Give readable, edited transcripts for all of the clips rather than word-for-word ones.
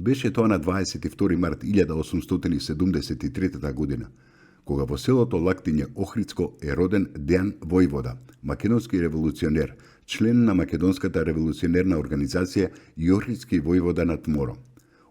Беше тоа на 22 март 1873 година, кога во селото Лактиње Охридско е роден Дејан Војвода, македонски револуционер, член на Македонската револуционерна организација и Охридски војвода на Тморо.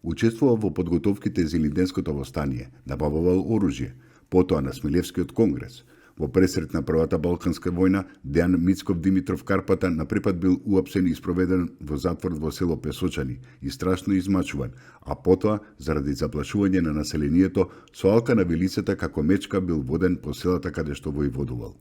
Учествувал во подготовките за Илинденското востание, набавувал оружје, потоа на Смилевскиот конгрес. Во пресрет на Првата Балканска војна, Дејан Мицков Димитров Карпата на припад бил уапсен и спроведен во затвор во село Песочани и страшно измачуван, а потоа, заради заплашување на населението, со алка на вилицата како мечка бил воден по селата каде што војводувал.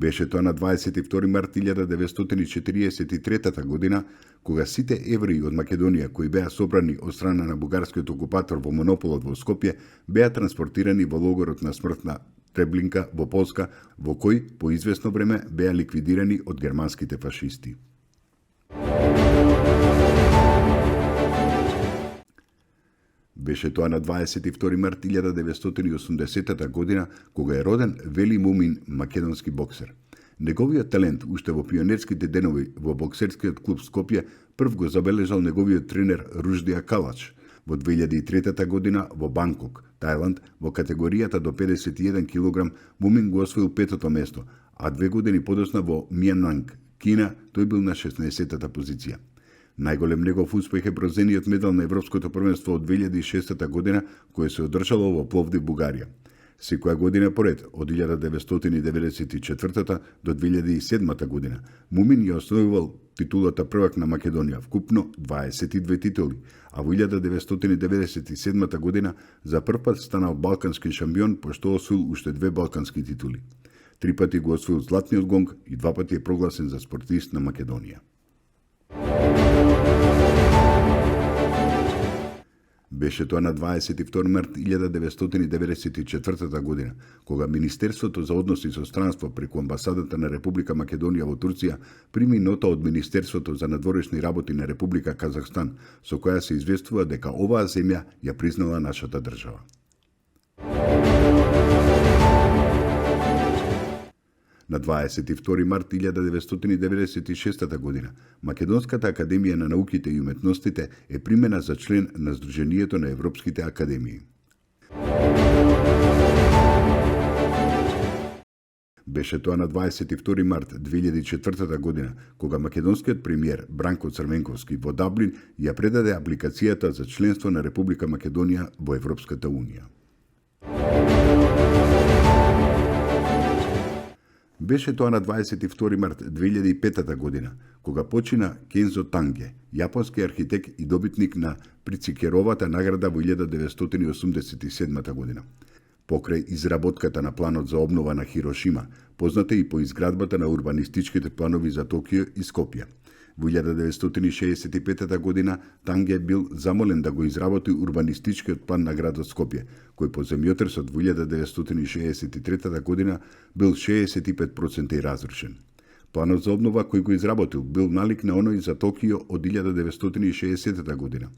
Беше тоа на 22 март 1943 година, кога сите евреи од Македонија кои беа собрани од страна на бугарскиот окупатор во монополот во Скопје, беа транспортирани во логорот на смрт на Треблинка во Полска, во кој по известно време беа ликвидирани од германските фашисти. Беше тоа на 22 март 1980 година, кога е роден Вели Мумин, македонски боксер. Неговиот талент уште во пионерските денови во боксерскиот клуб Скопје прв го забележал неговиот тренер Руждија Калач во 2003 година во Банкок, Тајланд, во категоријата до 51 кг. Мумин го освоил петото место, а 2 години подоцна во Мјанманг, Кина, тој бил на 16-та позиција. Најголем негов успех е бронзениот медал на Европското првенство од 2006 година, кое се одржало во Пловдив, Бугарија. Секоја година поред, од 1994 до 2007 година, Мумин ја освојувал титулата првак на Македонија, вкупно 22 титули, а во 1997 година за прв пат станал балкански шампион, пошто освоил уште 2 балкански титули. 3 пати го освоил златниот гонг и 2 пати е прогласен за спортист на Македонија. Беше тоа на 22 март 1994 година, кога Министерството за односи со странство преку амбасадата на Република Македонија во Турција прими нота од Министерството за надворешни работи на Република Казахстан, со која се известува дека оваа земја ја признала нашата држава. На 22 март 1996 година, Македонската академија на науките и уметностите е примена за член на Сдруженијето на Европските академии. Беше тоа на 22 март 2004 година, кога македонскиот премиер Бранко Црвенковски во Даблин ја предаде апликацијата за членство на Република Македонија во Европската унија. Беше тоа на 22 март 2005 година, кога почина Кензо Танге, јапонски архитект и добитник на Прицикеровата награда во 1987 година. Покрај изработката на планот за обнова на Хирошима, позната и по изградбата на урбанистичките планови за Токио и Скопје. Во 1965 година Танге бил замолен да го изработи урбанистичкиот план на градот Скопје, кој по земјотресот во 1963 година бил 65% разрушен. Планот за обнова кој го изработил бил налик на оној за Токио од 1960 година.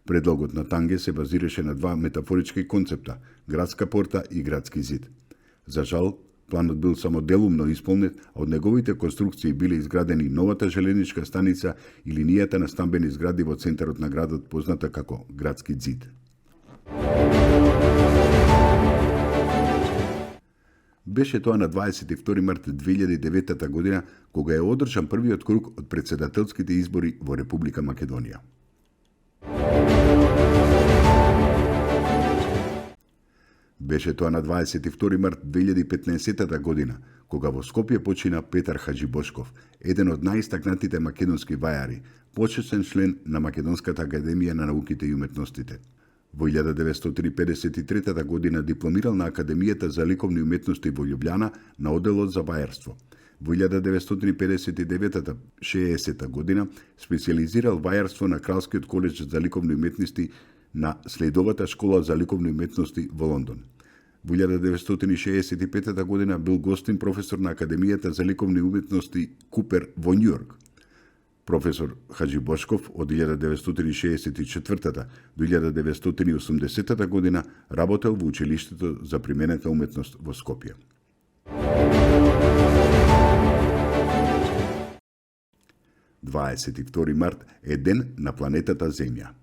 Предлогот на Танге се базираше на 2 метафорички концепта – градска порта и градски зид. За жал, планот бил само делумно исполнет, а од неговите конструкции биле изградени новата железничка станица и линијата на стамбени згради во центарот на градот, позната како градски зид. Беше тоа на 22 март 2009 година, кога е одржан првиот круг од претседателските избори во Република Македонија. Беше тоа на 22 март 2015 година, кога во Скопје почина Петар Хаджибошков, еден од најистакнатите македонски вајари, почетен член на Македонската академија на науките и уметностите. Во 1953 година дипломирал на Академијата за ликовни уметности во Љубљана на оделот за вајарство. Во 1959-60 година специализирал вајарство на Кралскиот колеж за ликовни уметности на следовата школа за ликовни уметности во Лондон. Во 1965 година бил гостин професор на Академијата за ликовни уметности Купер во Њујорк. Професор Хаджибошков од 1964 до 1980 година работел во училиштето за применета уметност во Скопје. 22 март е ден на планетата Земја.